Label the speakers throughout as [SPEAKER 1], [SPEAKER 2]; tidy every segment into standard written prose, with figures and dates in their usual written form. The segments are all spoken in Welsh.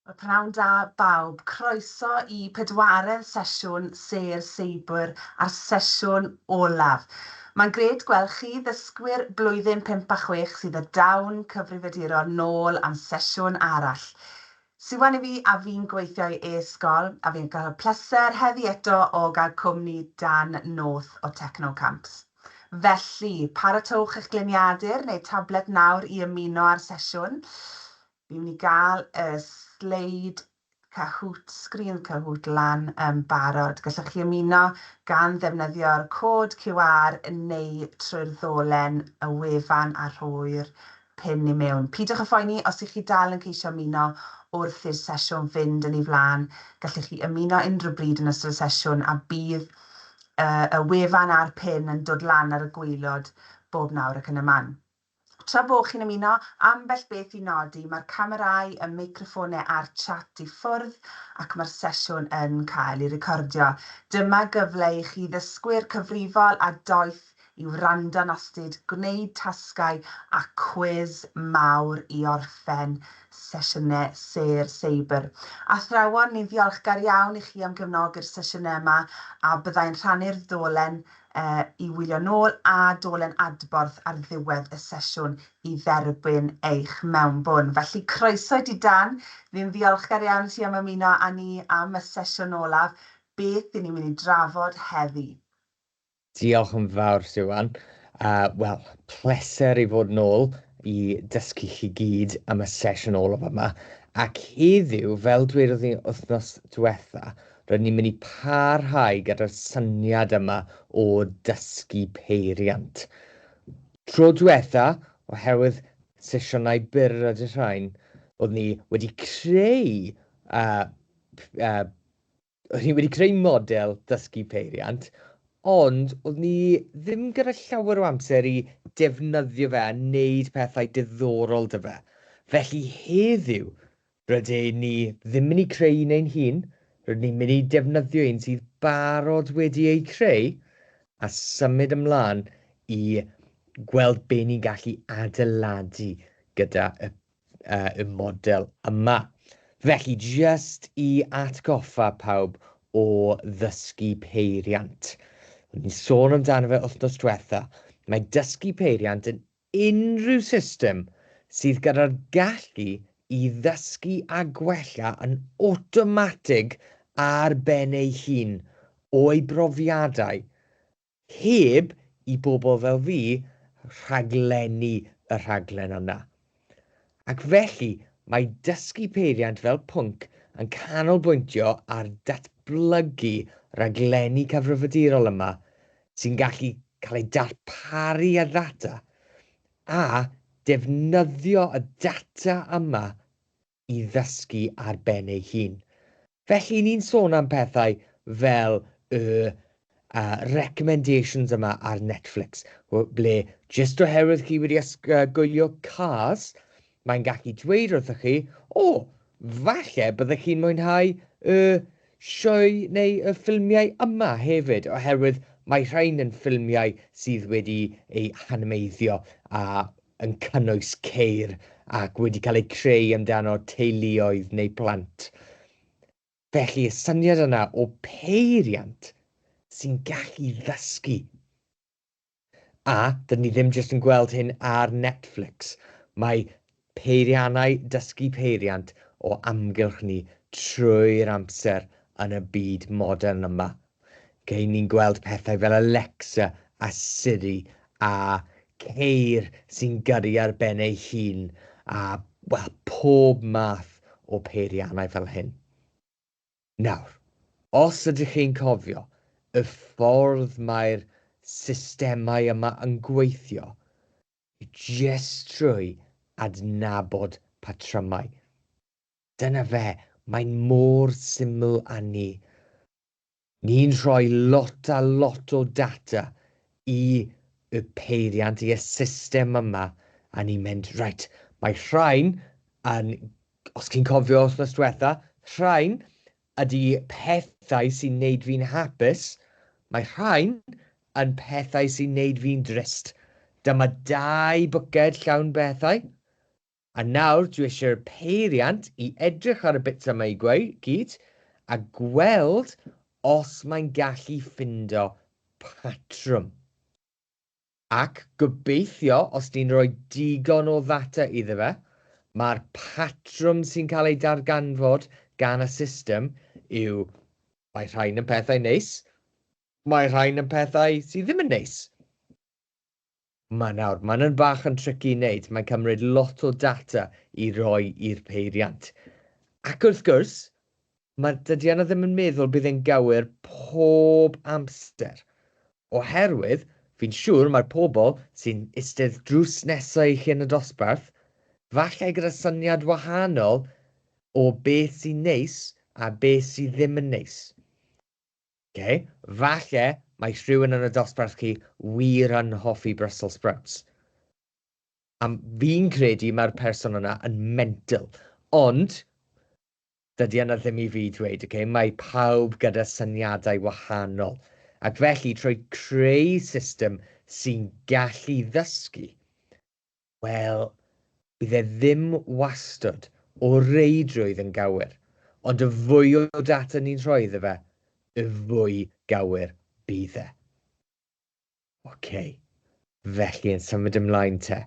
[SPEAKER 1] Wel, pnawn da bawb. Croeso i pedwaredd sesiwn Sêr Seibr a'r sesiwn olaf. Mae'n grêt gweld chi, ddysgwyr blwyddyn 5 a 6 sydd â dawn cyfrifiadurol nôl am sesiwn arall. Siwan i fi a fi'n gweithio i e-sgol a fi'n cael pleser heddi eto o gael cwmni Dan North o Technocamps. Felly, paratowch eich gliniadur neu tablet nawr i ymuno â'r sesiwn. Fi'n mynd i gael y sleid Kahoot, sgrin Kahoot lan yn barod. Gallwch chi ymuno gan ddefnyddio'r cod QR neu trwy'r ddolen y wefan a rhoi'r pin i mewn. Peidiwch â phoeni os ych chi dal yn ceisio ymuno wrth i'r sesiwn fynd yn ei flaen. Gallwch chi ymuno unrhyw bryd yn ystod y sesiwn a bydd y wefan a'r pin yn dod lan ar y gwaelod bob nawr ac yn y man. Tra bo chi'n ymuno, ambell beth i nodi, mae'r camerâu, y meicroffonau a'r chat i ffwrdd ac mae'r sesiwn yn cael ei recordio. Dyma gyfle i chi ddysgwyr cyfrifol a doeth i wrando'n astud, gwneud tasgau a cwis mawr i orffen sesiynau Sêr Seibr. Athrawon, ni'n ddiolchgar iawn i chi am gefnogi'r sesiynau yma a byddai'n rhannu'r ddolen i wylio nôl a dolen adborth ar ddiwedd y sesiwn i dderbyn eich mewnbwn. Felly croeso i ti Dan, fi'n ddiolchgar iawn i ti am ymuno â ni am y sesiwn olaf. Beth 'y ni'n mynd i drafod heddi?
[SPEAKER 2] Diolch yn fawr, Siwan. Wel, pleser i fod nôl i dysgu chi gyd am y sesiwn olaf yma. Ac heddiw, fel dwedodd ni wythnos diwetha, rydyn ni'n mynd i parhau gyda'r syniad yma o dysgu peiriant. Tro diwetha, oherwydd sesiynau byr ydy'r rhain, oedd ni wedi creu, oedd ni wedi creu model dysgu peiriant, ond oedd ni ddim gyda llawer o amser i defnyddio fe a wneud pethau diddorol 'da fe. Felly heddiw, Rydyn ni ddim mynd i creu un ein hun, rydyn ni'n mynd i defnyddio un sydd barod wedi ei creu a symud ymlaen i gweld be ni'n gallu adeiladu gyda y, y model yma. Felly, jyst i atgoffa pawb o ddysgu peiriant. O'n i'n sôn amdano fe wythnos diwetha. Mae dysgu peiriant yn unrhyw system sydd gyda'r gallu i ddysgu a gwella yn awtomatig ar ben ei hun o'i brofiadau, heb i bobl fel fi rhaglennu y rhaglen yna. Ac felly, mae dysgu peiriant fel pwnc yn canolbwyntio ar datblygu rhaglenni cyfrifiadurol yma sy'n gallu cael eu darparu â ddata a defnyddio y data yma i ddysgu ar ben ei hun. Felly ni'n sôn am pethau fel y recommendations yma ar Netflix, ble jyst oherwydd chi wedi gwylio Cars, mae'n gallu dweud wrthych chi, o, falle byddech chi'n mwynhau y sioe neu y ffilmiau yma hefyd, oherwydd mae rhain yn ffilmiau sydd wedi eu hanimeiddio a yn cynnwys ceir ac wedi cael eu creu amdano teuluoedd neu plant. Felly, y syniad yna o peiriant sy'n gallu ddysgu. A dyn ni ddim jyst yn gweld hyn ar Netflix. Mae peiriannau dysgu peiriant o amgylch ni trwy'r amser yn y byd modern yma. Okay, ni'n gweld pethau fel Alexa a Siri a ceir sy'n gyrru ar ben ei hun a, wel, pob math o peiriannau fel hyn. Nawr, os ydych chi'n cofio, y ffordd mae'r systemau yma yn gweithio yw jyst trwy adnabod patrymau. Dyna fe, mae'n mor syml â 'ny. Ni'n rhoi lot a lot o data i y peiriant, i y system yma, a ni'n mynd, reit, mae rhain yn, os chi'n cofio wythnos diwetha, rhain ydy pethau sy'n neud fi'n hapus, mae rhain yn pethau sy'n neud fi'n drist. Dyma dau bwced llawn bethau. A nawr dwi eisiau'r peiriant i edrych ar y bits yma i gyd a gweld os mae'n gallu ffindo patrwm. Ac gobeithio, os ni'n rhoi digon o ddata iddo fe, mae'r patrwm sy'n cael ei darganfod gan y system yw mae rhain yn pethau neis, mae rhain yn pethau sydd ddim yn neis. Mae nawr, mae'n yn bach yn tricky i wneud, mae'n cymryd lot o data i roi i'r peiriant. Ac wrth gwrs, mae dydy yna ddim yn meddwl bydd e'n gywir pob amser. Oherwydd, fi'n siŵr mae'r pobl sy'n eistedd drws nesaf i chi yn y dosbarth, falle gyda syniad wahanol o beth sy'n neis a beth sydd ddim yn neis. Okay? Falle mae rhywun yn y dosbarth chi wir yn hoffi Brussels sprouts. A fi'n credu mae'r person yna yn mental. Ond, dydy yna ddim i fi dweud, okay? Mae pawb gyda syniadau wahanol. Ac felly, trwy creu system sy'n gallu ddysgu, wel, bydd e ddim wastad o reidrwydd yn gywir. Ond y fwy o data ni'n rhoi iddo fe, y fwy gywir bydd e. Oce, felly yn symud ymlaen te.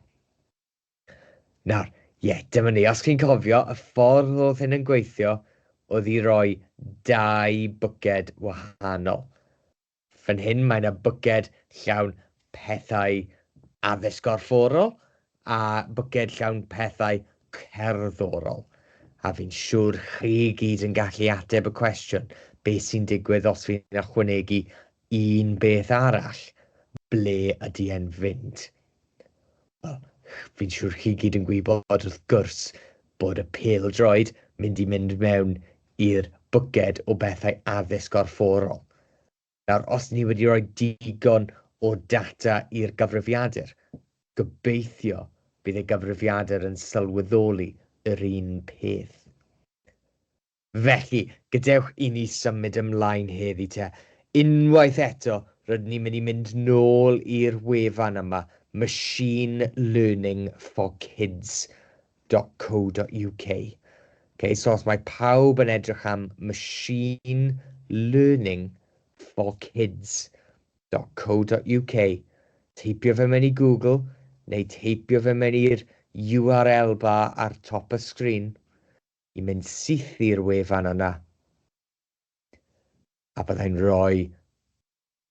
[SPEAKER 2] Nawr, ie, yeah, dyma ni. Os chi'n cofio, y ffordd oedd hyn yn gweithio oedd i roi dau bwced wahanol. Fan hyn mae yna bwced llawn pethau addysg gorfforol a bwced llawn pethau cerddorol. A fi'n siŵr chi gyd yn gallu ateb y cwestiwn, beth sy'n digwydd os fi'n ychwanegu un beth arall, ble ydy e'n fynd? Wel, fi'n siŵr chi gyd yn gwybod wrth gwrs bod y pêl-droed mynd i mynd mewn i'r bwced o bethau addysg gorfforol. Nawr, os ni wedi rhoi digon o data i'r gyfrifiadur, gobeithio bydd y gyfrifiadur yn sylweddoli yr un peth. Felly, gadewch i ni symud ymlaen heddi te. Unwaith eto, rydyn ni'n mynd i mynd nôl i'r wefan yma, machinelearningforkids.co.uk. Okay, so os mae pawb yn edrych am machinelearningforkids.co.uk, teipio fe mewn i Google, neu teipio fe mewn i'r URL bar ar top y sgrin, i mynd syth i'r wefan yna. A byddai'n rhoi,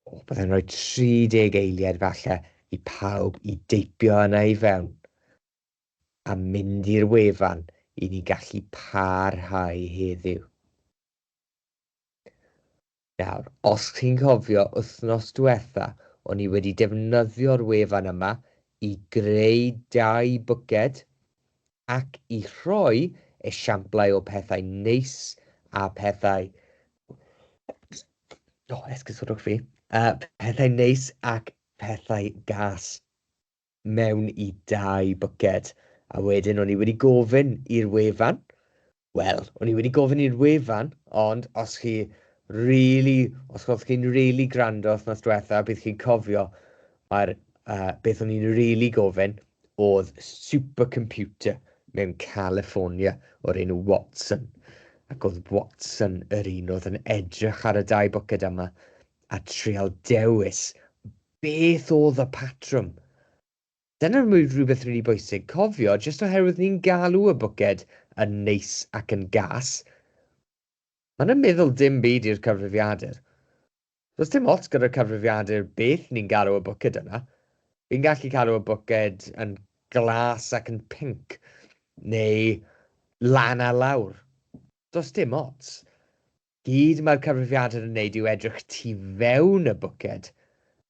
[SPEAKER 2] oh, byddai'n rhoi 30 eiliad falle i pawb i deipio yna i fewn a mynd i'r wefan i ni gallu parhau heddiw. Nawr, os chi'n cofio wythnos diwetha, o'n i wedi defnyddio'r wefan yma i greu dau bwced ac i rhoi esiamplau o pethau neis a pethau... O, oh, esgusodwch fi. Pethau neis ac pethau gas mewn i dau bwced. A wedyn o'n i wedi gofyn i'r wefan, wel, o'n i wedi gofyn i'r wefan, ond os chi really, os oedd chi'n really gwrando wythnos diwetha, bydd chi'n cofio, mae'r, beth o'n i'n really gofyn oedd supercomputer mewn California o'r enw Watson. Ac oedd Watson yr un oedd yn edrych ar y dau bwced yma a trial dewis beth oedd y patrwm. Dyna rhywbeth rili bwysig. Cofio, jyst oherwydd ni'n galw y bwced yn neis ac yn gas, maen nhw'n meddwl dim byd i'r cyfrifiadur. Does dim ots gyda'r cyfrifiadur beth ni'n galw y bwced yna. Fi'n gallu cadw y bwced yn glas ac yn pinc, neu lan a lawr. Does dim ots. Gyd mae'r cyfrifiadur yn wneud yw edrych tu fewn y bwced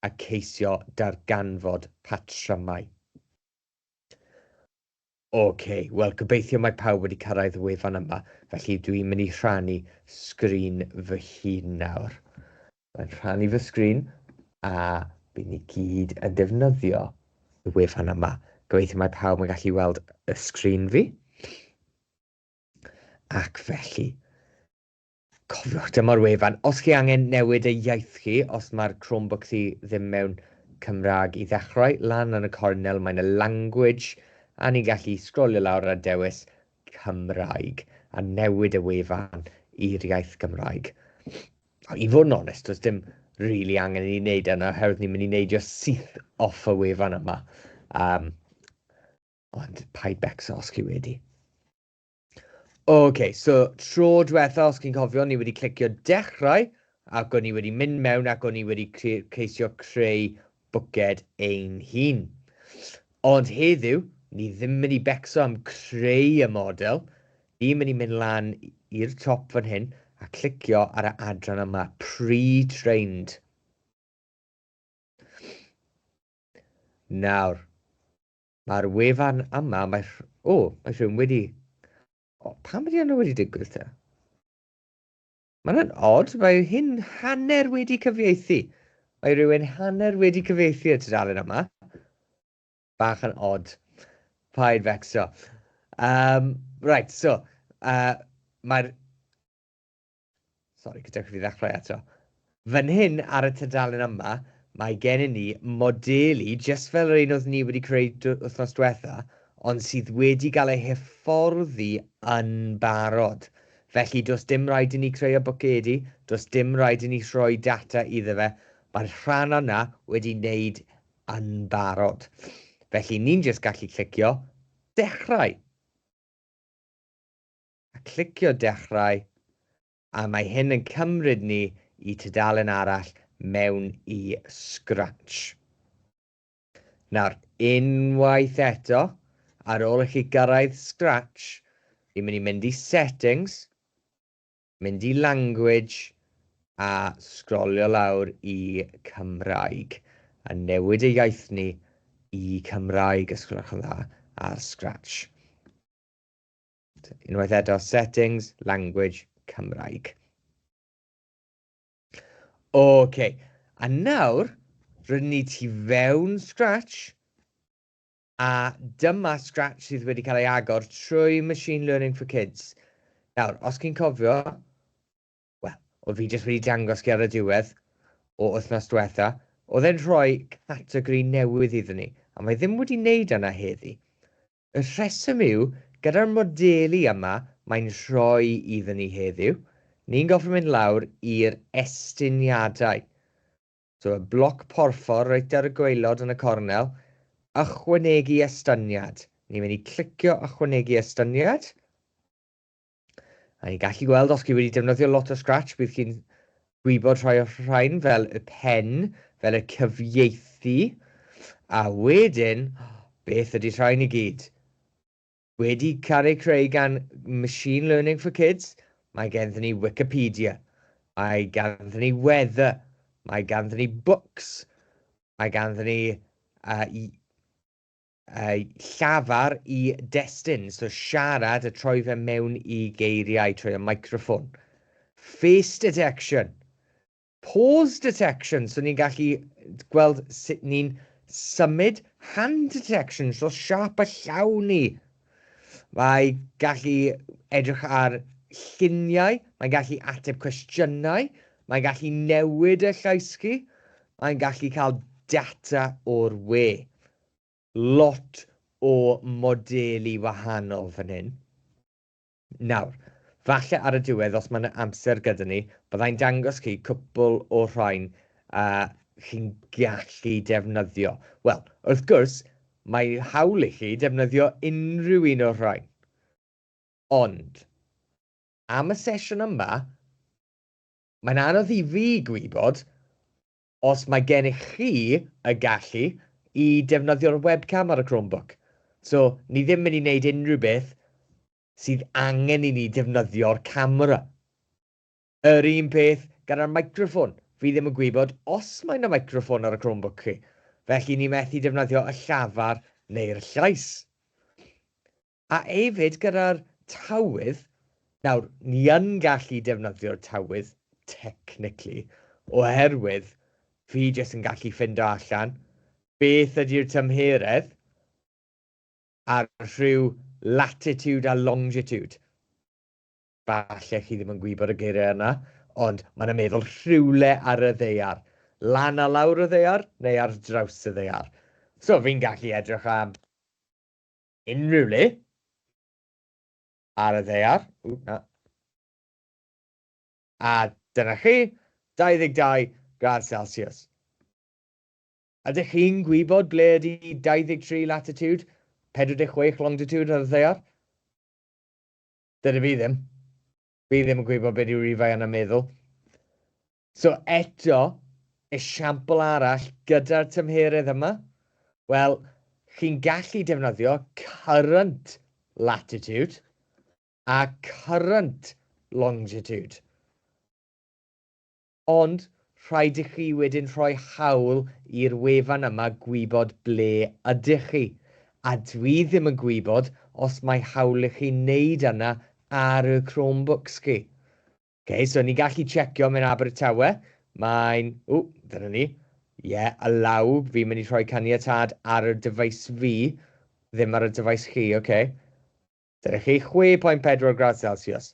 [SPEAKER 2] a ceisio darganfod patrymau. OK, wel gobeithio mae pawb wedi cyrraedd y wefan yma, felly dwi'n mynd i rhannu sgrin fy hun nawr. Mae'n rhannu fy sgrin a bydd ni gyd yn defnyddio y wefan yma. Gobeithio mae pawb yn gallu weld y sgrin fi. Ac felly, cofiwch, dyma'r wefan. Os chi angen newid y iaith chi, os mae'r Chromebook chi ddim mewn Cymraeg i ddechrau, lan yn y cornel mae yna language, A ni'n gallu sgrolio lawr a dewis Cymraeg a newid y wefan i'r iaith Gymraeg. I fod yn onest, does dim really angen i ni wneud yna, oherwydd ni'n mynd i neidio syth off y wefan yma. Ond paid becso os chi wedi. OK, so tro diwetha, os chi'n cofio, ni wedi clicio dechrau ac o'n i wedi mynd mewn ac o'n i wedi ceisio creu bwced ein hun. Ond heddiw, ni ddim mynd i becso am creu y model. Ni'n mynd i mynd lan i'r top fan hyn a clicio ar y adran yma, pre-trained. Nawr, Mae'r wefan yma, mae... O, mae rhywun wedi... O, pam ydy hwnna wedi digwydd te? Mae hwnna'n odd, mae hyn hanner wedi cyfieithu. Mae rhywun hanner wedi cyfieithu y tudalen yma. Bach yn odd. Paid fecso. Right, so, mae'r... Sori, gadewch i fi ddechrau eto. Fan hyn, ar y tudalen yma, mae gennym ni modelu, jyst fel yr un oedd ni wedi creu wythnos diwetha, ond sydd wedi cael ei hyfforddi yn barod. Felly, does dim rhaid i ni creu y bwcedi, does dim rhaid i ni rhoi data iddo fe. Mae'r rhan yna wedi wneud yn barod. Felly, ni'n jyst gallu clicio dechrau. A clicio dechrau, a mae hyn yn cymryd ni i tudalen arall mewn i Scratch. Nawr, unwaith eto, ar ôl i chi gyrraedd Scratch, ni'n mynd i mynd i Settings, mynd i Language, a sgrolio lawr i Cymraeg, a newid y iaith ni i Cymraeg, os gwelwch yn dda, ar Scratch. Unwaith eto, Settings, Language, Cymraeg. OK, a nawr, rydyn ni tu fewn Scratch, a dyma Scratch sydd wedi cael ei agor trwy Machine Learning for Kids. Nawr, os chi'n cofio, wel, oedd fi jyst wedi dangos chi ar y diwedd o wythnos diwetha, oedd e'n rhoi categori newydd iddyn ni, a mae ddim wedi wneud yna heddi. Y rheswm yw, gyda'r modelu yma mae'n rhoi iddyn ni heddiw, ni'n gorfod mynd lawr i'r estyniadau. So y bloc porffor reit ar y gwaelod yn y cornel, ychwanegu estyniad. Ni'n mynd i clicio ychwanegu estyniad. A ni'n gallu gweld os chi wedi defnyddio lot o Scratch, bydd chi'n gwybod rhai o'r rhain fel y pen, fel y cyfieithu. A wedyn, beth ydy rhain i gyd? Wedi cael eu creu gan Machine Learning for Kids, mae ganddyn ni Wikipedia, mae ganddyn ni Weather, mae ganddyn ni Books, mae ganddyn ni llafar i destun, so siarad a troi fe mewn i geiriau trwy y microffon. Face detection, pose detection, so ni'n gallu gweld sut ni'n symud, hand detection, so siâp y llaw ni. Mae gallu edrych ar lluniau, mae'n gallu ateb cwestiynau, mae'n gallu newid y llais chi, mae'n gallu cael data o'r we. Lot o modelu wahanol fan hyn. Nawr, falle ar y diwedd, os mae 'na amser gyda ni, byddai'n dangos chi cwpl o rhain chi'n gallu defnyddio. Wel, wrth gwrs, mae hawl i chi defnyddio unrhyw un o'r rhain. Ond, am y sesiwn yma, mae'n anodd i fi gwybod os mae gennych chi y gallu i defnyddio'r webcam ar y Chromebook. So, ni ddim mynd i wneud unrhyw beth sydd angen i ni defnyddio'r camera. Yr un peth gyda'r microffon. Fi ddim yn gwybod os mae 'na microffon ar y Chromebook chi. Felly ni methu defnyddio y llafar neu'r llais. A hefyd gyda'r tywydd, nawr, ni yn gallu defnyddio'r tywydd, technically, oherwydd fi jyst yn gallu ffindo allan beth ydy'r tymheredd ar rhyw latitude a longitude. Falle chi ddim yn gwybod y geiriau yna, ond mae 'na meddwl rhywle ar y ddaear. Lan a lawr y ddaear, neu ar draws y ddaear. So fi'n gallu edrych am... Unrhyw le ar y ddaear. Ww, na. A dyna chi, 22 gradd Celsius. Ydych chi'n gwybod ble ydy 23 latitude, 46 longitude ar y ddaear? Dydy fi ddim. Fi ddim yn gwybod beth yw'r rhifau yna'n meddwl. So eto, esiampl arall gyda'r tymheredd yma, wel, chi'n gallu defnyddio current latitude a current longitude. Ond rhaid i chi wedyn rhoi hawl i'r wefan yma gwybod ble ydych chi, a dwi ddim yn gwybod os mae hawl i chi wneud yna ar y Chromebooks chi. Ok, so ni'n gallu checio mewn Abertawe, mae'n... Ww, dyna ni. Ie, yeah, allow, fi'n mynd i rhoi caniatâd ar y device fi, ddim ar y device chi, ok. Dyna chi, 6.4 gradd Celsius.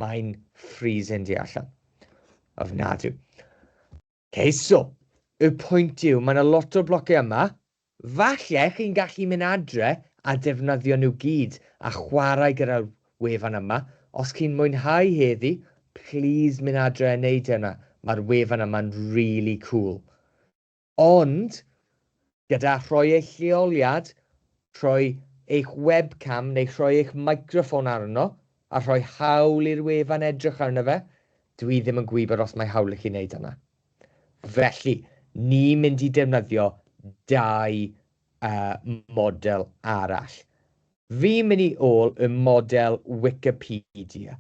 [SPEAKER 2] Mae'n freezing di allan. Ofnadw. Okay, so, y pwynt yw, mae yna lot o blociau yma. Falle chi'n gallu mynd adre a defnyddio nhw gyd a chwarae gyda'r wefan yma. Os chi'n mwynhau heddi, please mynd adre a neud yna. Mae'r wefan yma'n really cool. Ond, gyda rhoi eich lleoliad, rhoi eich webcam neu rhoi eich microffon arno a rhoi hawl i'r wefan edrych arno fe, dwi ddim yn gwybod os mae hawl i chi wneud hynna. Felly, ni'n mynd i defnyddio dau uh, model arall. Fi'n mynd i ôl y model Wikipedia.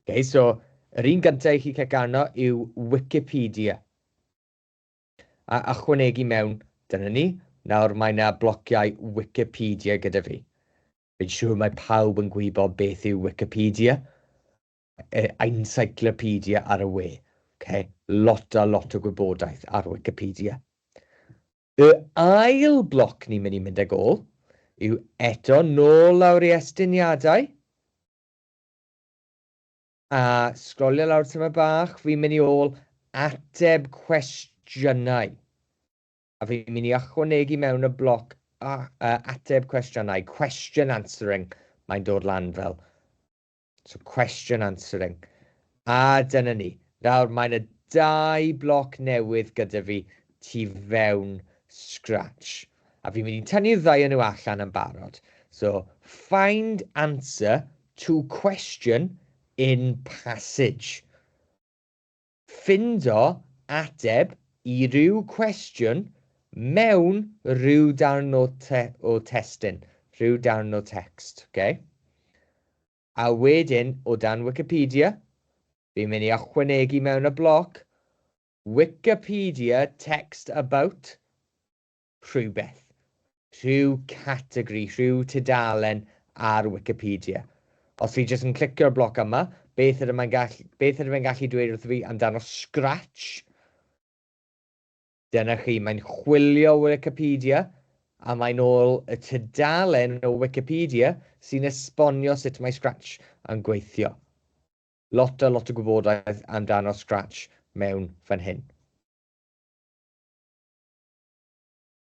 [SPEAKER 2] Okay, so, yr un gyntaf i chi clic arno yw Wikipedia. A ychwanegu mewn, dyna ni, nawr mae 'na blociau Wikipedia gyda fi. Fi'n siŵr mae pawb yn gwybod beth yw Wikipedia, e, encyclopedia ar y we. Okay? Lot a lot o gwybodaeth ar Wikipedia. Y ail bloc ni'n mynd i mynd ag ôl yw eto nôl lawr i estyniadau. A sgrolio lawr tyma bach, fi'n mynd i ôl ateb cwestiynau. A fi'n mynd i ychwanegu mewn y bloc a, ateb cwestiynau, question answering, mae'n dod lan fel. So question answering. A dyna ni. Nawr mae yna dau bloc newydd gyda fi tu fewn Scratch. A fi'n mynd i tynnu'r ddau nhw allan yn barod. So, find answer to question in passage. Ffindo ateb i ryw cwestiwn mewn rhyw darn o, te o testun, rhyw darn o text. Okay? A wedyn, o dan Wikipedia, fi'n mynd i ychwanegu mewn y bloc Wikipedia text about rhywbeth. Rhyw categori, rhyw tudalen ar Wikipedia. Os fi jyst yn clicio'r bloc yma, beth ydym yn gallu, beth ydym yn gallu dweud wrth fi amdano Scratch? Dyna chi, mae'n chwilio Wikipedia a mae'n ôl y tudalen o Wikipedia sy'n esbonio sut mae Scratch yn gweithio. Lot a lot o gwybodaeth amdano Scratch mewn fan hyn.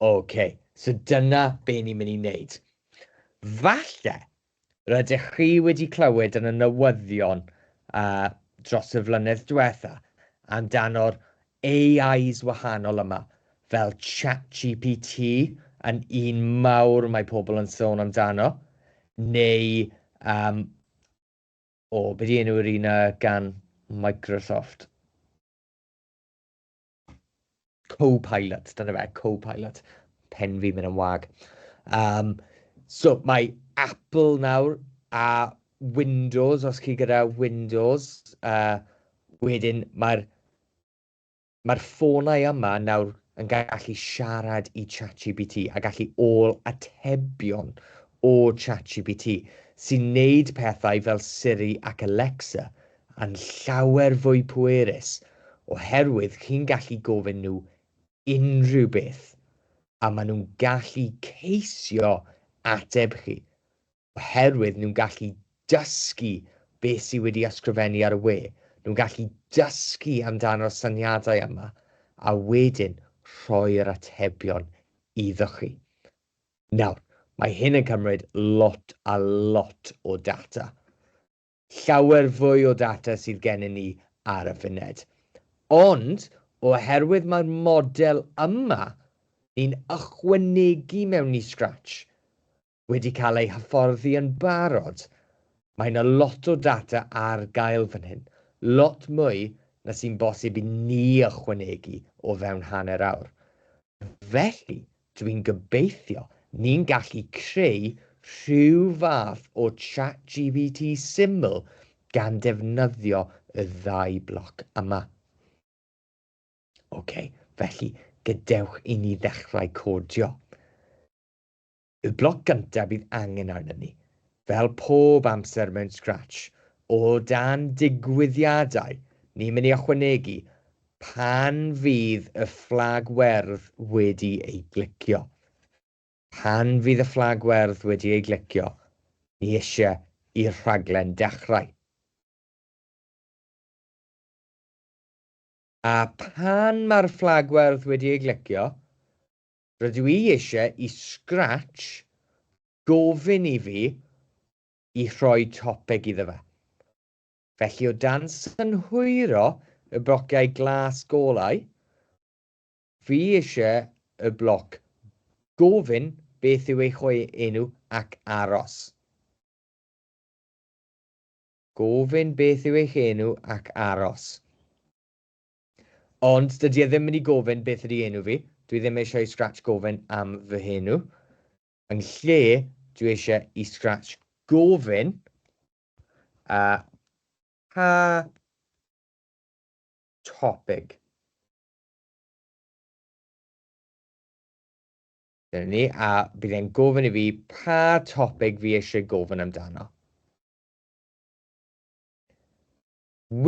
[SPEAKER 2] OK, so dyna be ni'n mynd i wneud. Falle rydych chi wedi clywed yn y newyddion dros y flynedd diwetha amdano'r AIs wahanol yma, fel ChatGPT yn un mawr mae pobl yn sôn amdano, neu, um, o, be di enw'r un gan Microsoft? Co-pilot, dyna fe, co-pilot. Pen fi mynd yn wag. So, mae Apple nawr a Windows, os chi gyda Windows, wedyn mae'r mae ffonau yma nawr yn gallu siarad i ChatGPT a gallu ôl atebion o ChatGPT sy'n neud pethau fel Siri ac Alexa yn llawer fwy pwerus oherwydd chi'n gallu gofyn nhw unrhyw beth a maen nhw'n gallu ceisio ateb chi oherwydd nhw'n gallu dysgu beth sydd wedi ysgrifennu ar y we. Nhw'n gallu dysgu amdano'r syniadau yma a wedyn rhoi'r atebion iddo chi. Nawr, Mae hyn yn cymryd lot a lot o data. Llawer fwy o data sydd gennym ni ar y funud. Ond, oherwydd mae'r model yma ni'n ychwanegu mewn i Scratch wedi cael ei hyfforddi yn barod, mae yna lot o data ar gael fan hyn. Lot mwy na sy'n bosib i ni ychwanegu o fewn hanner awr. Felly, dwi'n gobeithio ni'n gallu creu rhyw fath o ChatGPT syml gan defnyddio y ddau bloc yma. OK, felly gadewch i ni ddechrau codio. Y bloc gyntaf bydd angen arnom ni, fel pob amser mewn Scratch, o dan digwyddiadau, ni'n mynd i ychwanegu pan fydd y fflag werdd wedi ei glicio. Pan fydd y fflag werdd wedi ei glicio, ni eisiau i'r rhaglen dechrau. A pan mae'r fflag werdd wedi ei glicio, rydw i eisiau i Scratch gofyn i fi i rhoi topeg iddo fe. Felly o dan synhwyro y blociau glas golau, fi eisiau y bloc gofyn beth yw eich enw ac aros. Gofyn beth yw eich enw ac aros. Ond dydy e ddim mynd i gofyn beth ydy enw fi. Dwi ddim eisiau i Scratch gofyn am fy henw. Yn lle, dwi eisiau i Scratch gofyn pa topig. Dyna ni, a bydd e'n gofyn i fi pa topig fi eisiau gofyn amdano.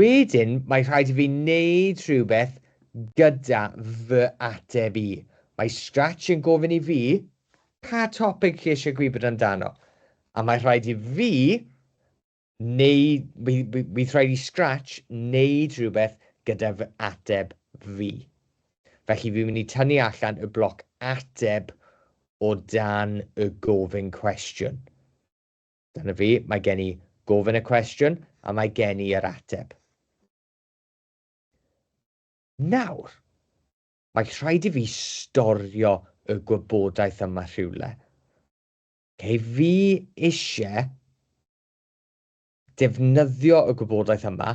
[SPEAKER 2] Wedyn, mae rhaid i fi wneud rhywbeth gyda fy ateb i. Mae Scratch yn gofyn i fi pa topig chi eisiau gwybod amdano. A mae rhaid i fi wneud, bydd rhaid i Scratch wneud rhywbeth gyda fy ateb fi. Felly fi'n mynd i tynnu allan y bloc ateb o dan y gofyn cwestiwn. Dyna fi, mae gen i gofyn y cwestiwn a mae gen i yr ateb. Nawr, mae rhaid i fi storio y gwybodaeth yma rhywle. Okay, fi eisiau defnyddio y gwybodaeth yma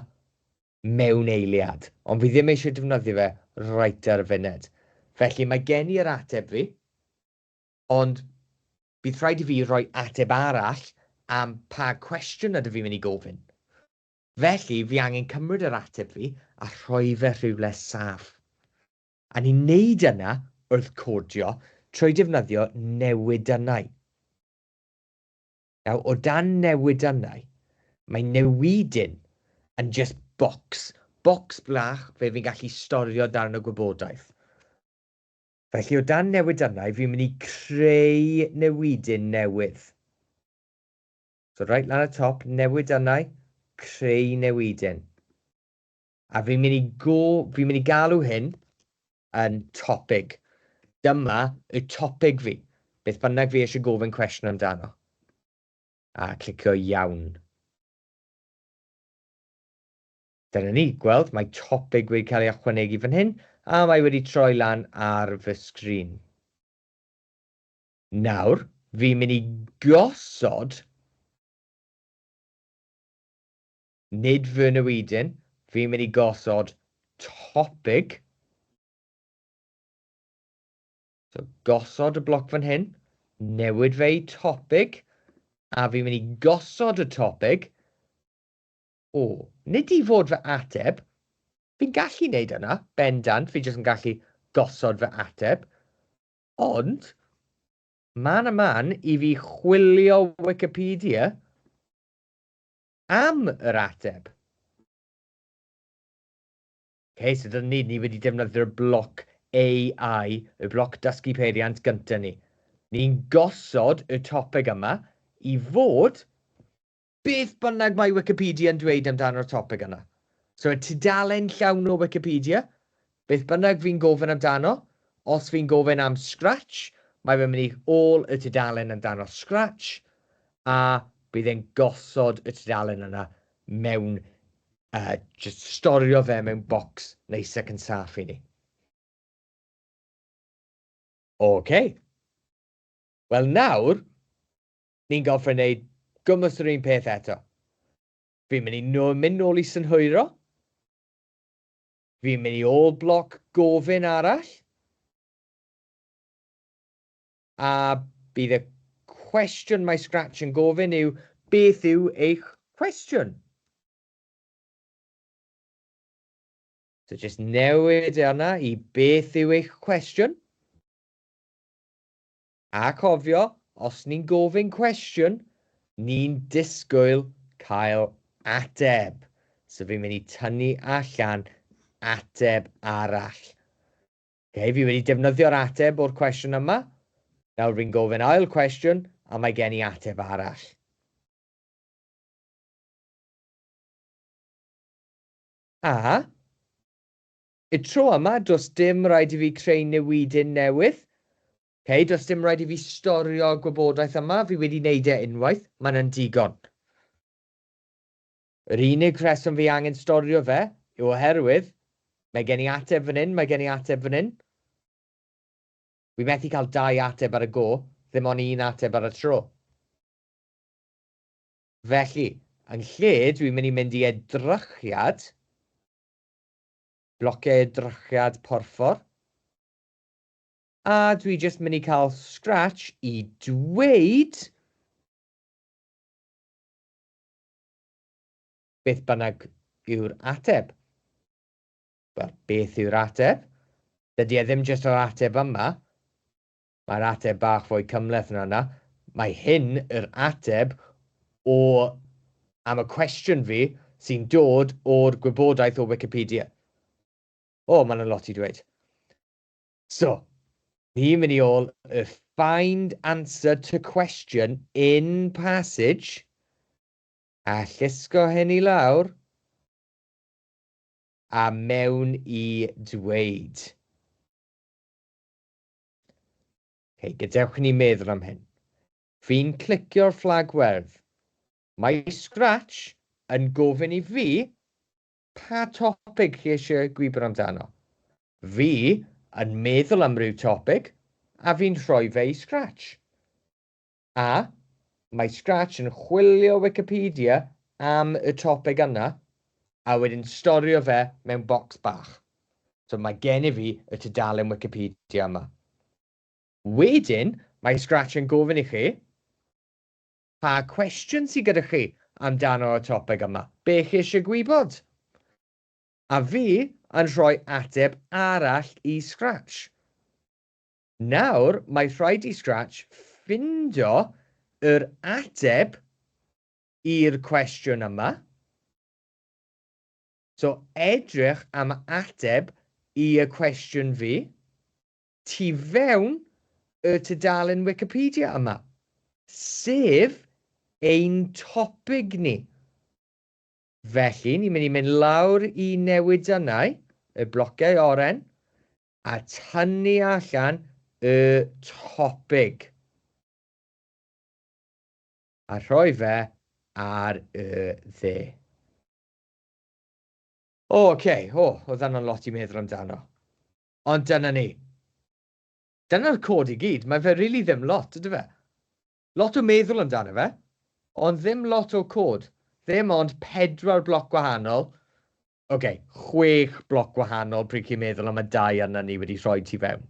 [SPEAKER 2] mewn eiliad, ond fi ddim eisiau defnyddio fe reit ar y funud. Felly mae gen i yr ateb fi, ond bydd rhaid i fi roi ateb arall am pa cwestiwn ydw fi'n mynd i gofyn. Felly, fi angen cymryd yr ateb fi a rhoi fe rhywle saff. A ni'n neud yna wrth codio trwy defnyddio newidynnau. Nawr, o dan newidynnau, mae newidyn yn just box. Box blach fe fi'n gallu storio darn o gwybodaeth. Felly o dan newidynnau, fi'n mynd i creu newidyn newydd. So reit lan y top, newidynnau, creu newidyn. A fi'n mynd i go, fi'n mynd i galw hyn yn topig. Dyma y topig fi. Beth bynnag fi eisiau gofyn cwestiwn amdano. A clicio iawn. Dyna ni, gweld, mae topic wedi cael ei ychwanegu fan hyn, a mae wedi troi lan ar fy sgrin. Nawr, fi'n mynd i gosod, nid fy newidyn, fi'n mynd i gosod topic. So, gosod y bloc fan hyn, newid fe i topic, a fi'n mynd i gosod y topic. O, nid i fod fy ateb. Fi'n gallu wneud yna, bendant, fi jyst yn gallu gosod fy ateb. Ond, man a man i fi chwilio Wikipedia am yr ateb. Okay, so dyna ni, ni wedi defnyddio'r bloc AI, y bloc dysgu peiriant gyntaf ni. Ni'n gosod y topig yma i fod beth bynnag mae Wikipedia yn dweud amdano'r topig yna. So y tudalen llawn o Wikipedia, beth bynnag fi'n gofyn amdano, os fi'n gofyn am Scratch, Mae fe'n mynd i ôl y tudalen amdano Scratch, a bydd e'n gosod y tudalen yna mewn, just storio fe mewn bocs neis ac yn saff i ni. OK. Wel nawr, ni'n gorfod wneud gwmws yr un peth eto. Fi'n mynd i mynd nôl i synhwyro. Fi'n mynd i ôl bloc gofyn arall. A bydd y cwestiwn mae Scratch yn gofyn yw, beth yw eich cwestiwn? So just newid e yna i beth yw eich cwestiwn. A cofio, os ni'n gofyn cwestiwn, ni'n disgwyl cael ateb. So fi'n mynd i tynnu allan ateb arall. Okay, fi wedi defnyddio'r ateb o'r cwestiwn yma. Nawr fi'n gofyn ail cwestiwn a mae gen i ateb arall. A, y tro yma, does dim rhaid i fi creu newidyn newydd. Okay, does dim rhaid i fi storio gwybodaeth yma, fi wedi wneud e unwaith, mae'n digon. Yr unig rheswm fi angen storio fe yw oherwydd mae gen i ateb fan hyn, mae gen i ateb fan hyn. Wi methu cael dau ateb ar y go, ddim ond un ateb ar y tro. Felly, yn lle dwi'n mynd i mynd i edrychiad, blociau edrychiad porffor, a dwi jyst mynd i cael Scratch i dweud beth bynnag yw'r ateb. Wel, beth yw'r ateb? Dydy e ddim jyst yr ateb yma. Mae'r ateb bach fwy cymhleth na hwnna. Mae hyn yr ateb o am y cwestiwn fi sy'n dod o'r gwybodaeth o Wikipedia. O, mae'n lot i dweud. So, ni'n mynd i ôl y find answer to question in passage a llusgo hyn i lawr a mewn i dweud. Okay, gadewch i ni meddwl am hyn. Fi'n clicio'r fflag werdd. Mae Scratch yn gofyn i fi pa topig chi eisiau gwybod amdano. Fi yn meddwl am ryw topig a fi'n rhoi fe i Scratch. A mae Scratch yn chwilio Wikipedia am y topig yna a wedyn storio fe mewn bocs bach. So mae gen i fi y tudalen Wikipedia yma. Wedyn, mae Scratch yn gofyn i chi, pa cwestiwn sydd gyda chi amdano y topig yma? Be chi eisiau gwybod? A fi yn rhoi ateb arall i Scratch. Nawr, mae rhaid i Scratch ffindo yr ateb i'r cwestiwn yma. So, edrych am ateb i y cwestiwn fi tu fewn y tudalen Wikipedia yma, sef ein topig ni. Felly, ni'n mynd i mynd lawr i newidynnau, y blociau oren, a tynnu allan y topig. A rhoi fe ar y dde. O, oce. Okay. O, oedd hwnna'n lot i meddwl amdano. Ond dyna ni. Dyna'r cod i gyd. Mae fe rili really ddim lot, ydy fe? Lot o meddwl amdano fe, ond ddim lot o cod. Ddim ond pedwar bloc gwahanol. Oce, chwech bloc gwahanol pryd chi'n meddwl am y dau yna ni wedi rhoi tu fewn.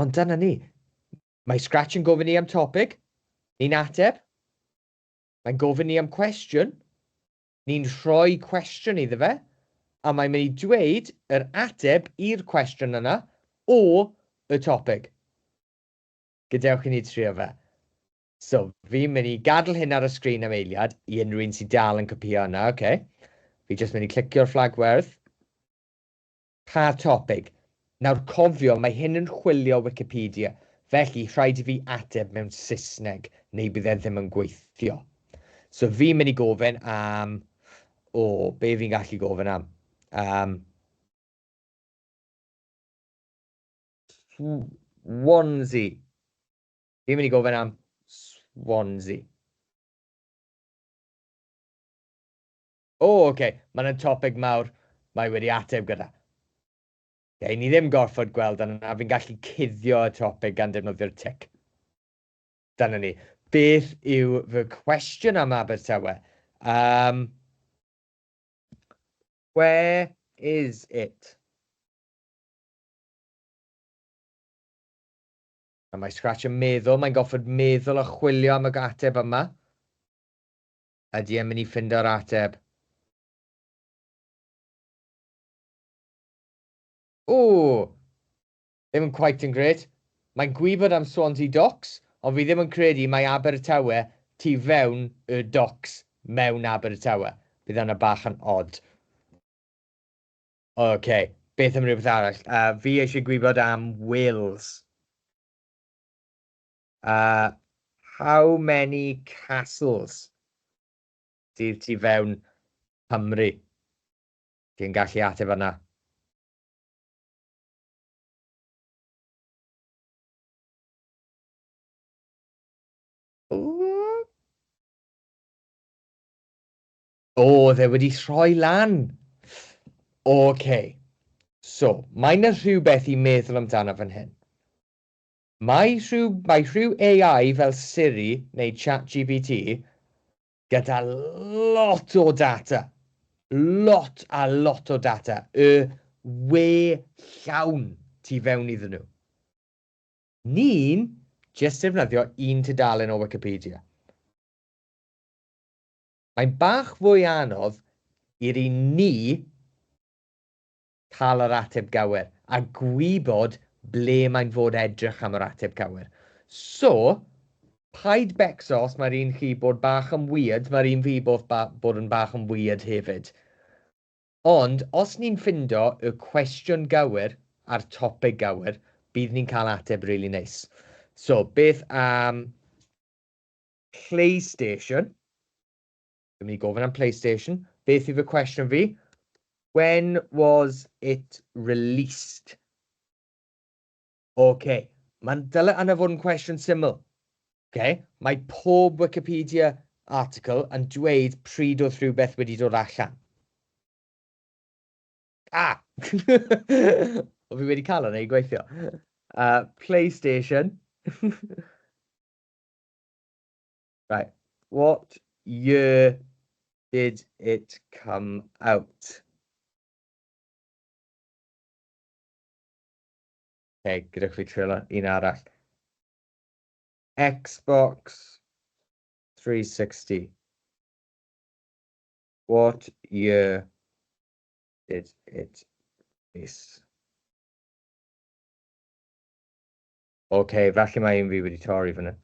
[SPEAKER 2] Ond dyna ni. Mae Scratch yn gofyn ni am topic. Ni'n ateb. Mae'n gofyn ni am cwestiwn. Ni'n rhoi cwestiwn iddo fe. A mae'n mynd i dweud yr ateb i'r cwestiwn yna o y topic. Gadewch i ni trio fe. So, fi'n mynd i gadael hyn ar y sgrin am eiliad i unrhyw un sydd dal yn copïo yna, oce? Okay? Fi jyst mynd i clicio'r fflag werdd. Pa topig? Nawr cofio, mae hyn yn chwilio Wikipedia, felly rhaid i fi ateb mewn Saesneg, neu bydd e ddim yn gweithio. So fi'n mynd i gofyn am... O, be fi'n gallu gofyn am? Um, Swansea. Fi'n mynd i gofyn am Swansea. O, oh, oce, okay. Mae'n topic mawr mae wedi ateb gyda. Okay, ni ddim gorfod gweld yna, fi'n gallu cuddio y topic gan defnyddio'r tic. Dyna ni. Beth yw fy cwestiwn am Abertawe? Where is it? A mae Scratch yn meddwl, mae'n goffod meddwl a chwilio am y ateb yma. Ydy e'n mynd i ffindo'r ateb? O! Ddim yn quite yn grêt. Mae'n gwybod am Swansea Docks, ond fi ddim yn credu mae Abertawe tu fewn y docks mewn Abertawe. Bydd yna bach yn odd. OK, beth am rhywbeth arall? Fi eisiau gwybod am Wales. How many castles sydd tu fewn Cymru? Ti'n gallu ateb yna? O, oedd e wedi rhoi lan. OK. So, mae yna rhywbeth i meddwl amdano fan hyn. Mae rhyw AI fel Siri neu ChatGPT gyda lot o data. Lot a lot o data. Y we llawn tu fewn iddyn nhw. Ni'n just defnyddio un tudalen o Wikipedia. Mae'n bach fwy anodd i'r un ni cael yr ateb gywir a gwybod ble mae'n fod edrych am yr ateb cywir. So, paid becso os mae'r un chi bod bach yn weird, mae'r un fi bod yn bach yn weird hefyd. Ond, os ni'n ffindo y cwestiwn gywir a'r topic gywir, bydd ni'n cael ateb really nice. So, beth am PlayStation? Dwi'n mynd i gofyn am PlayStation. Beth yw fy cwestiwn fi? When was it released? OK, mae'n dyle yna fod yn cwestiwn syml. OK, mae pob Wikipedia article yn dweud pryd oedd rhywbeth wedi dod allan. Ah! O, fi wedi cael hwnna i gweithio. PlayStation. Right. What year did it come out? Okay, gyda chi trio un arall. Xbox 360. What year did it release? OK, falle mae un fi wedi torri fyny.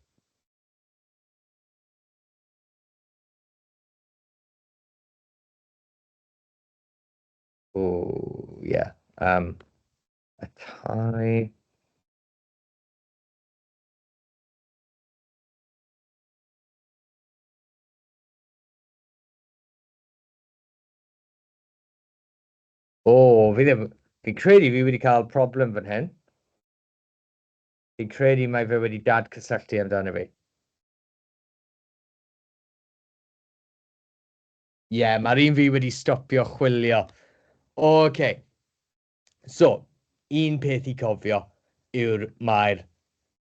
[SPEAKER 2] Oh, yeah. Atari. O, fi ddim. Fi'n credu fi wedi cael problem fan hyn. Fi'n credu mae fe wedi dad cysylltu amdano fi. Ie, yeah, mae'r un fi wedi stopio chwilio. OK. So, un peth i cofio yw'r mae'r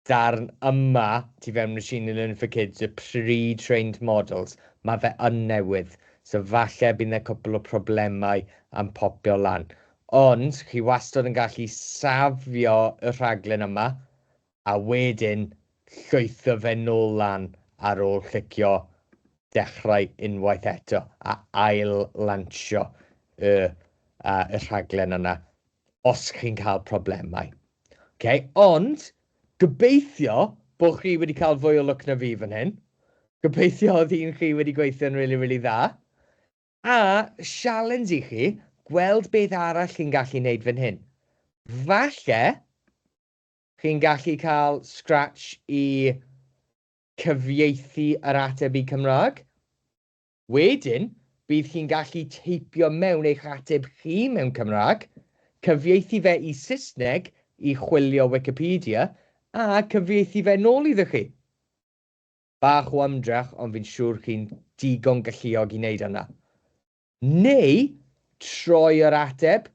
[SPEAKER 2] darn yma tu fewn Machine Learning for Kids, y pre-trained models, mae fe yn newydd. So falle bydd yna cwpl o problemau am popio lan. Ond chi wastad yn gallu safio y rhaglen yma a wedyn llwytho fe nôl lan ar ôl clicio dechrau unwaith eto a ail lansio y rhaglen yna os chi'n cael problemau. Okay? Ond gobeithio bod chi wedi cael fwy o lwc na fi fan hyn. Gobeithio oedd un chi wedi gweithio'n really, really dda. A challenge i chi, gweld beth arall chi'n gallu wneud fan hyn. Falle, chi'n gallu cael Scratch i cyfieithu yr ateb i Cymraeg. Wedyn, bydd chi'n gallu teipio mewn eich ateb chi mewn Cymraeg, cyfieithu fe i Saesneg i chwilio Wikipedia. a cyfieithu fe nôl iddo chi. Bach o ymdrech, ond fi'n siŵr chi'n digon galluog i wneud hynna. Neu troi yr ateb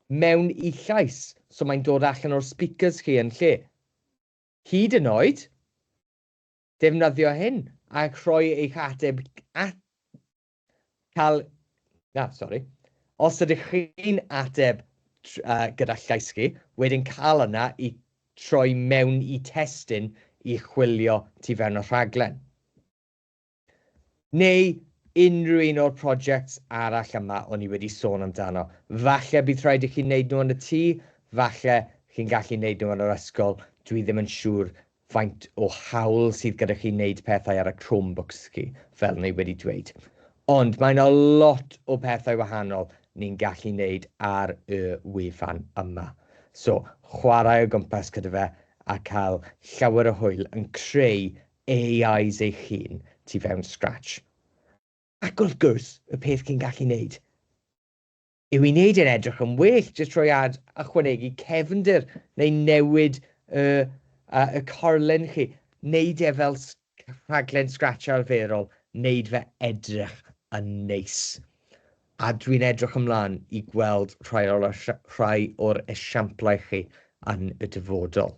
[SPEAKER 2] mewn i llais, so mae'n dod allan o'r speakers chi yn lle. Hyd yn oed, defnyddio hyn a rhoi eich ateb at cael... Na, sori. Os ydych chi'n ateb gyda llais chi, wedyn cael yna i troi mewn i testun i chwilio tu fewn y rhaglen. Neu unrhyw un o'r projects arall yma o'n i wedi sôn amdano. Falle bydd rhaid i chi wneud nhw yn y tŷ, falle chi'n gallu wneud nhw yn yr ysgol, dwi ddim yn siŵr faint o hawl sydd gyda chi wneud pethau ar y Chromebooks chi, fel ni wedi dweud. Ond mae yna lot o pethau wahanol ni'n gallu wneud ar y wefan yma. So, chwarae o gwmpas gyda fe a cael llawer o hwyl yn creu AIs eich hun tu fewn Scratch. Ac wrth gwrs, y peth chi'n gallu wneud yw i wneud e'n edrych yn well, jyst rhoi ad ychwanegu cefndir neu newid y, y corlun chi. Wneud e fel rhaglen Scratch arferol, wneud fe edrych yn neis. A dwi'n edrych ymlaen i gweld rhai o'r, rhai o'r esiamplau chi yn y dyfodol.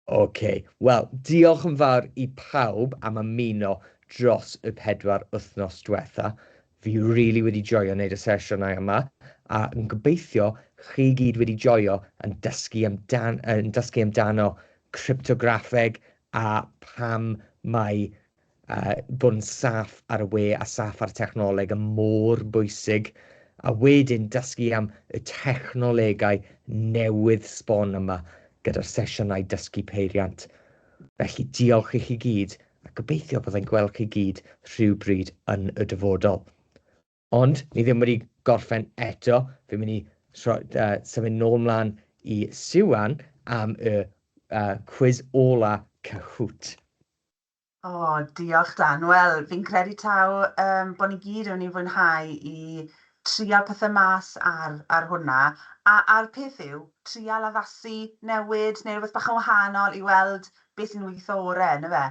[SPEAKER 2] Ok, wel, diolch yn fawr i pawb am ymuno dros y 4 wythnos diwetha. Fi rili wedi joio wneud y sesiynau yma, a yn gobeithio chi gyd wedi joio yn dysgu, amdan, yn dysgu amdano cryptograffeg a pam mae bod yn saff ar y we a saff ar technoleg yn mor bwysig, a wedyn dysgu am y technolegau newydd sbon yma gyda'r sesiynau dysgu peiriant. Felly diolch i chi gyd, a gobeithio byddai'n gweld chi gyd rhywbryd yn y dyfodol. Ond ni ddim wedi gorffen eto, fi'n mynd i symud nôl mlaen i Siwan am y cwis ola Kahoot.
[SPEAKER 1] O, diolch Dan. Wel, fi'n credu taw bod ni gyd yn mynd i fwynhau i trial pethau mas ar hwnna. A'r peth yw, trial addasu, newid, neu rhywbeth bach yn wahanol i weld beth sy'n weithio orau, yndyfe?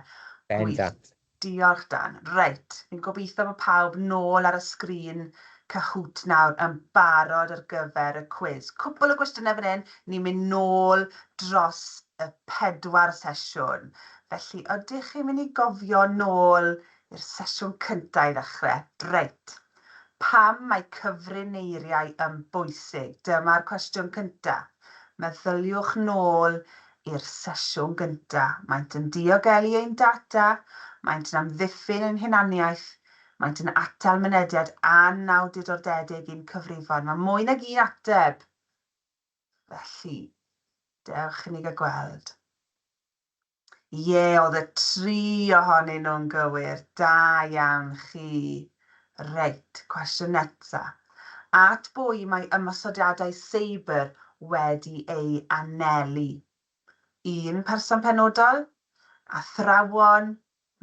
[SPEAKER 1] Gwych.
[SPEAKER 2] Bendant.
[SPEAKER 1] Diolch Dan. Reit, fi'n gobeithio bod pawb nôl ar y sgrin Kahoot nawr yn barod ar gyfer y cwis. Cwpl o gwestiynau fan hyn, ni'n mynd nôl dros y 4 sesiwn. Felly, ydych chi'n mynd i gofio nôl i'r sesiwn cyntaf i ddechrau? Reit. Pam mae cyfrineiriau yn bwysig? Dyma'r cwestiwn cyntaf. Meddyliwch nôl i'r sesiwn gyntaf. Maent yn diogelu ein data, maent yn amddiffyn ein hunaniaeth, maent yn atal mynediad anawdurdodedig i'n cyfrifon. Mae mwy nag un ateb. Felly, dewch i ni gael gweld. Ie, oedd y 3 ohonyn nhw'n gywir. Da iawn chi. Reit, cwestiwn nesa. At bwy mae ymosodiadau seibr wedi ei anelu? Un person penodol, athrawon,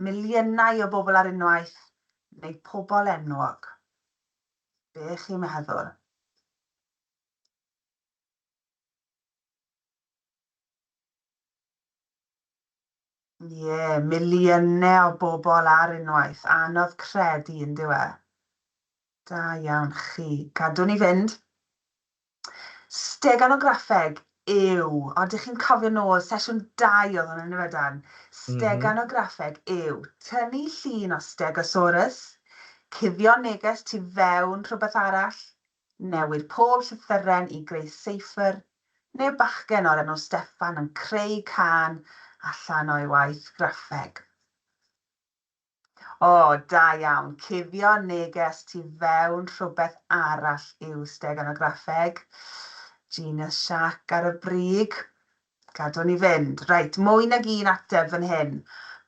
[SPEAKER 1] miliynau o bobl ar unwaith, neu pobl enwog? Be chi'n meddwl? Ie, miliynau o bobl ar unwaith. Anodd credu, yn dyw e? Da iawn chi. Cadw ni fynd. Steganograffeg yw, o, dych chi'n cofio nôl, sesiwn 2 oedd hwn, yndyfe Dan? Steganograffeg yw tynnu llun o Stegosaurus, cuddio neges tu fewn rhywbeth arall, newid pob llythyren i greu seifr, neu bachgen o'r enw Steffan yn creu cân allan o'i waith graffeg. O, da iawn. Cuddio neges tu fewn rhywbeth arall yw steganograffeg. Genius Shark ar y brig. Gadwn ni fynd. Reit, mwy nag un ateb fan hyn.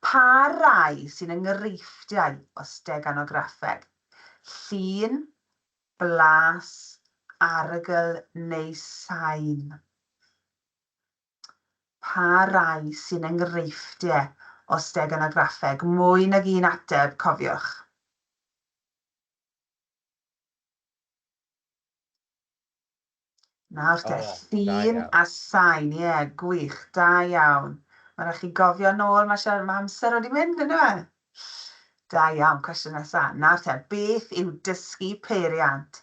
[SPEAKER 1] Pa rai sy'n enghreifftiau o steganograffeg? Llun, blas, arogl neu sain? Pa rai sy'n enghreifftiau o steganograffeg? Mwy nag un ateb, cofiwch. Nawr te,
[SPEAKER 2] O, da
[SPEAKER 1] llun
[SPEAKER 2] iawn.
[SPEAKER 1] a sain, ie, yeah, gwych, da iawn. Mae rhaid chi gofio nôl, mae siarad, mae amser wedi mynd, yn e? Da iawn, cwestiwn nesaf. Nawr te, beth yw dysgu peiriant?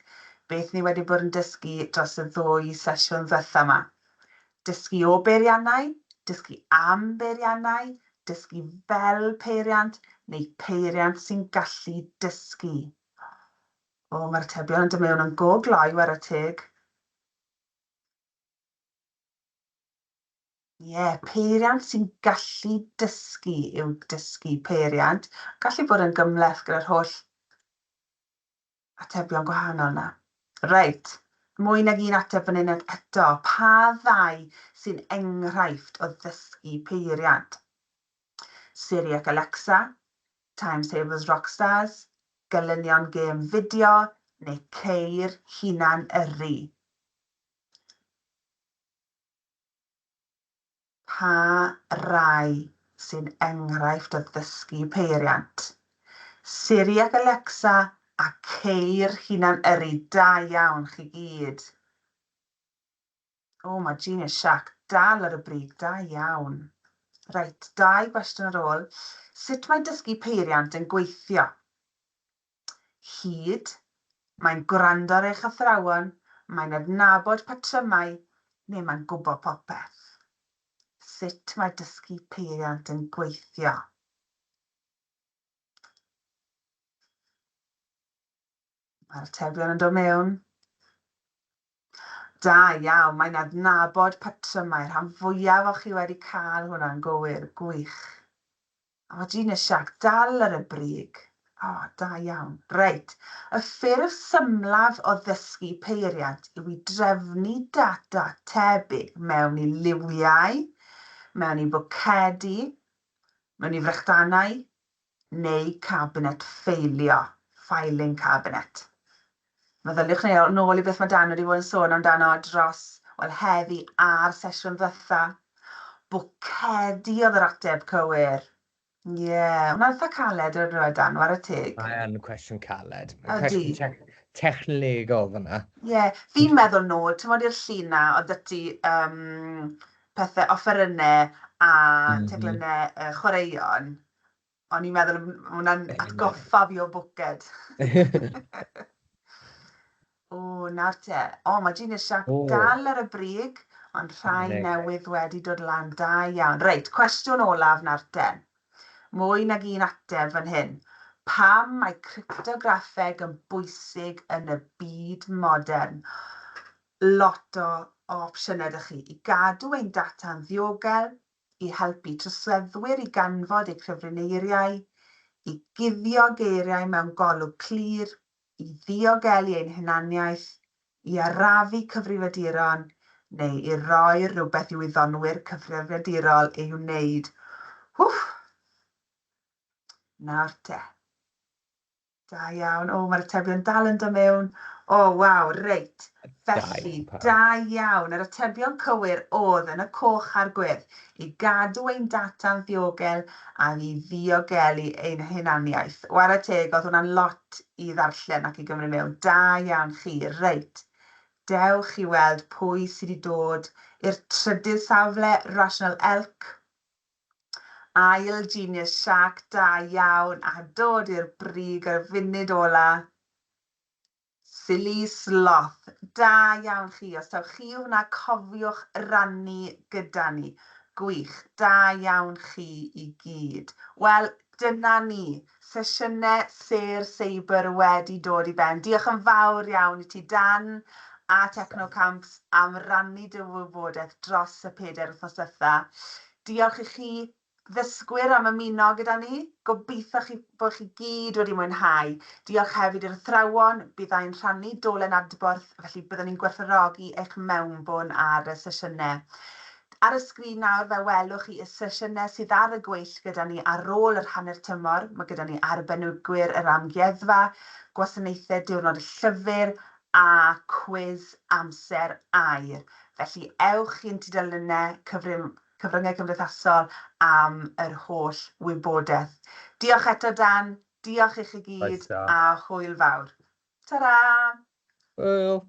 [SPEAKER 1] Beth ni wedi bod yn dysgu dros y ddwy sesiwn ddiwetha yma? Dysgu o beiriannau, dysgu am beiriannau, dysgu fel peiriant, neu peiriant sy'n gallu dysgu? O, mae'r atebion yn dod mewn yn go gloi, ware teg. Ie, yeah, peiriant sy'n gallu dysgu yw dysgu peiriant. Gallu bod yn gymhleth gyda'r holl atebion gwahanol yna. Reit, mwy nag un ateb fan hyn eto. Pa ddau sy'n enghraifft o ddysgu peiriant? Siri ac Alexa, Times Tables Rockstars, gelynion gêm fideo neu ceir hunan yrru? Pa rai sy'n enghraifft o ddysgu peiriant? Siri ac Alexa a ceir hunan yrru. Da iawn chi gyd. O, mae Genius Shark dal ar y brig, da iawn. Reit, dau gwestiwn ar ôl. Sut mae dysgu peiriant yn gweithio? Hyd, mae'n gwrando ar eich athrawon, mae'n adnabod patrymau, neu mae'n gwybod popeth. Sut mae dysgu peiriant yn gweithio? Mae'r atebion yn dod mewn. Da iawn, mae'n adnabod patrymau. Rhan fwyaf o chi wedi cael hwnna'n gywir, gwych. A mae Genius Shark dal ar y brig. O, da iawn. Reit, y ffurf symlaf o ddysgu peiriant yw i drefnu data tebyg mewn i liwiau, mewn i bocedi, mewn i frechdanau, neu cabinet ffeilio, filing cabinet. Meddyliwch nôl i beth mae Dan wedi bod yn sôn amdano dros, wel, heddi a'r sesiwn ddiwetha. Bwcedi oedd yr ateb cywir. Ie, yeah, hwnna'n eitha caled yr yw e, Dan, ware teg.
[SPEAKER 2] Mae yn cwestiwn caled. Mae'n cwestiwn te technegol fyna.
[SPEAKER 1] Ie, yeah. Fi'n meddwl nôl, ti'n modd i'r llun na, oedd 'da ti pethau, offerynnau a teclynnau chwaraeon. O'n i'n meddwl, ma' hwnna'n atgoffa fi o bwced. O, nawr te. O, mae Genius Shark dal ar y brig, ond rhai newydd wedi dod lan. Da iawn. Reit, cwestiwn olaf nawr te. Mwy nag un ateb fan hyn. Pam mae cryptograffeg yn bwysig yn y byd modern? Lot o opsiynau 'da chi. I gadw ein data'n ddiogel, i helpu troseddwyr i ganfod eu cyfrineiriau, i guddio geiriau mewn golwg clir, i ddiogelu ein hunaniaeth, i arafu cyfrifiaduron, neu i roi rhywbeth i wyddonwyr cyfrifiadurol ei wneud. Wff! Nawr te. Da iawn. O, mae'r atebion dal yn dod mewn. O, waw, reit. Felly, da iawn. Yr atebion cywir oedd yn y coch a'r gwyrdd, i gadw ein data'n ddiogel a i ddiogelu ein hunaniaeth. Ware teg, oedd hwnna'n lot i ddarllen ac i gymryd mewn. Da iawn chi. Reit, dewch i weld pwy sydd wedi dod i'r trydydd safle, Rational Elk. Ail Genius Shark, da iawn, a dod i'r brig ar y funud ola. Silly Sloth, da iawn chi. Os taw chi yw hwnna, cofiwch rannu gyda ni. Gwych, da iawn chi i gyd. Wel, dyna ni. Sesiynau Sêr Seibr wedi dod i ben. Diolch yn fawr iawn i ti, Dan, a Technocamps am rannu dy wybodaeth dros y pedair wythnos diwetha. Diolch i chi ddysgwyr am ymuno gyda ni. Gobeithio chi, bod chi gyd wedi mwynhau. Diolch hefyd i'r athrawon, byddai'n rhannu dolen adborth, felly byddwn ni'n gwerthfawrogi eich mewnbwn ar y sesiynau. Ar y sgrin nawr fe welwch chi y sesiynau sydd ar y gweill gyda ni ar ôl yr hanner tymor. Mae gyda ni arbenigwyr yr amgueddfa, gwasanaethau diwrnod y llyfr a cwis amser aur. Felly ewch i'n tudalennau cyfrif cyfryngau cymdeithasol am yr holl wybodaeth. Diolch eto Dan, diolch i chi gyd a hwyl fawr. Ta-ra!
[SPEAKER 2] Hwyl!